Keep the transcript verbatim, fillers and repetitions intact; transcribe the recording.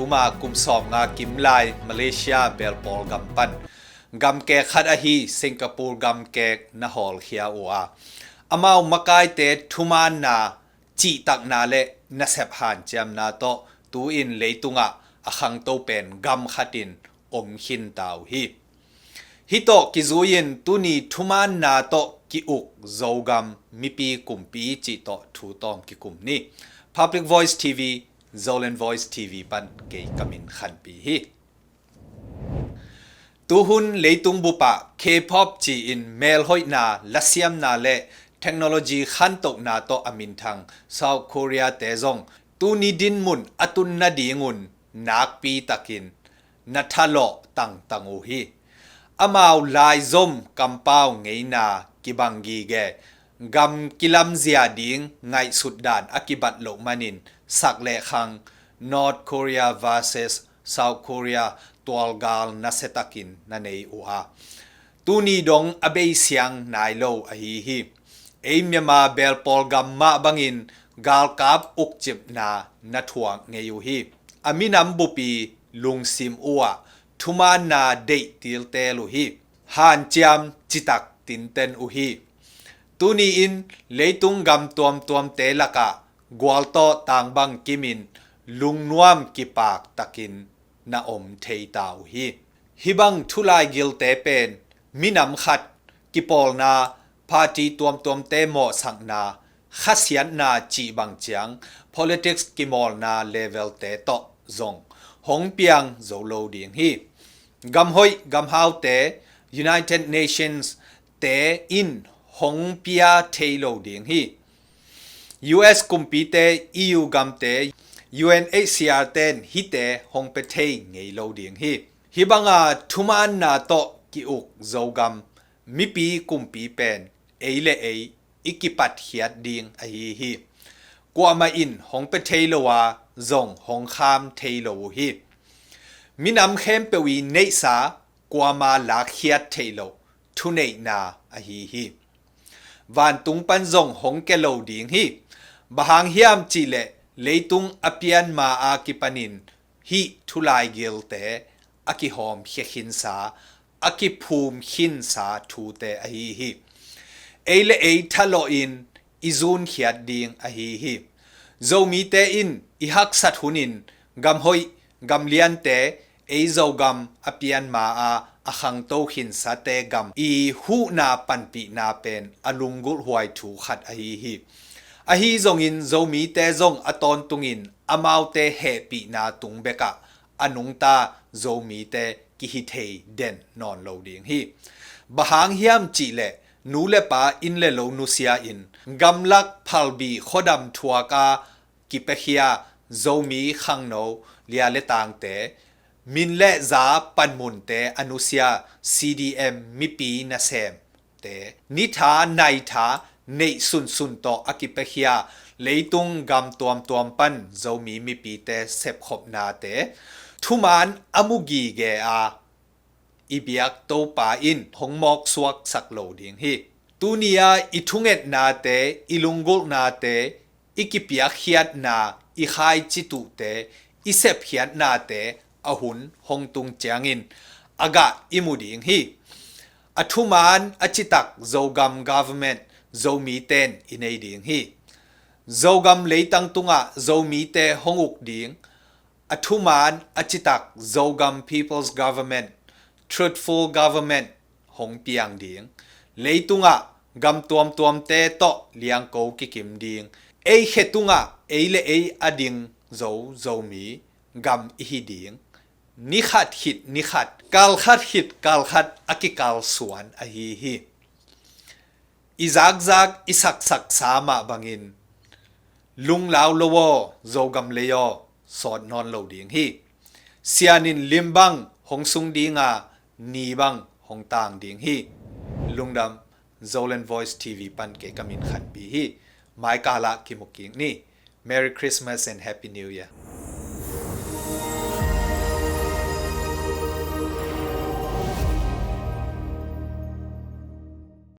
Tuma kum sawmnga kimlai Malaysia belpawl gam pan gamkek khat ahi Singapore gamkek na hawlkhia uh a, amau makaite thumaanna, cihtakna le nasep hanciamna tawh tu-in leitungah a khangto pen gam khatin om khinta uh hi. Hih tawh kizui-in tuni thumaanna tawh ki-uk Zogam mipi kumpi cih tawh thu tawm kikum ni. Public Voice T V, Zoland Voice T V pan kei ka min Khanpi hi. Tuhun leitung bupah K-pop ci-in melhoihna, lasiamna le technology khantohna tawh a minthang South Korea te zong tuni dinmun a tun nadingun nakpi takin na thalawh tangtang uh hi. Amau laizom kampau ngeina kibang gige, gam kilamzia ding ngaihsut dan a kibat loh manin sak le khang North Korea versus South Korea tualgal nasiatakin na nei uh a, tuni dong a beisiang nai lo ahi hi. Ei Myanmar belpawl gam mah bangin galkap ukcipna na thuak ngei uh hi. A minam bupi lungsim uh ah thumaanna deih tiltel uh hi. Hanciam citak tinten uh hi. Tuni-in leitung gam tuamtuamte lakah gualtawh tangbang kimin lungnuam kipak takin na om theita uh hi. Hih bang thulaigilte pen minam khat, kipawlna, party tuamtuamte mawhsakna, khasiatna cih bang ciang politics kimawlna levelte tawh zong hong piang zo lo ding hi. Gamhoih gamhaute, United Nations te in hong pia thei lo ding hi. U S kumpite, E U gamte, U N H C R ten hihte hong pia thei ngei lo ding hi. Hih banga thumaanna tawh ki-uk Zogam mipi kumpi pen ei le ei i kipatkhiat ding ahi hi. Kuamah in hong pia thei lo a, zong hong kham thei lo uh hi. Minam khempeuh i neihsa kuama lakkhiat theih loh thuneihna ahi hi. Vantung pan zong hong kia lo ding hi. Bang hang hiam cihleh leitung a pian ma a kipanin hih thulaigilte a kihawmkhia khinsa, a kiphum khinsa thute ahi hi. Ei le ei thalawhin i zunkhiat ding ahi hi. Zomite in i haksat hunin gamhoih gamliante, ei Zogam a pian ma a a khangto khinsate gam i huhna panpihna pen a lunggulhhuai thu khat ahi hi. Ahi zongin Zomite zong a tawntungin amaute hehpihna tung bekah a nungta Zomite kihi thei den nawn lo ding hi. Bang hang hiam cihleh nu le pa, inn le lo nusia in gamlak phalbi khuadam thuak a kipiakhia Zomi khangno lia le tangte, min le za panmunte a nusia C D M mipi nasemte, nitha naitha neih sunsun tawh a kipiakhia leitung gam tuamtuam pan Zomi mipite sepkhopnate thumaan a mu gige a i biak Topa in hong mawksuaksak lo ding hi. Tuni-a i thungetnate, i lunggulhnate, i kipiakkhiatna, i khaici tuhte, i sepkhiatnate a hun hong tung ciangin a gah i mu ding hi. A thumaan a citak Zogam government Zomiten i nei ding hi. Zogam leitang tungah Zomite hong uk ding, a thumaan a citak Zogam People's Government, Truthful Government hong piang ding. Leitungah gam tuamtuamte tawh liangko kikim ding. Ei khe tungah ei le ei a ding zo Zomi gam i hi ding. Ni khat khit ni khat, kal khat khit kal khat a kikalsuan ahi hi. I zakzak i saksaksa mah bangin lunglau lo aw, Zogam lei aw, sawt nawn lo ding hi. Sian in lim bang hong sung ding a, ni bang hong tang ding hi. Lungdam. Zoland Voice T V pan kei ka min Khanpi hi. Maikal ah kimu kik ni. Merry Christmas and Happy New Year.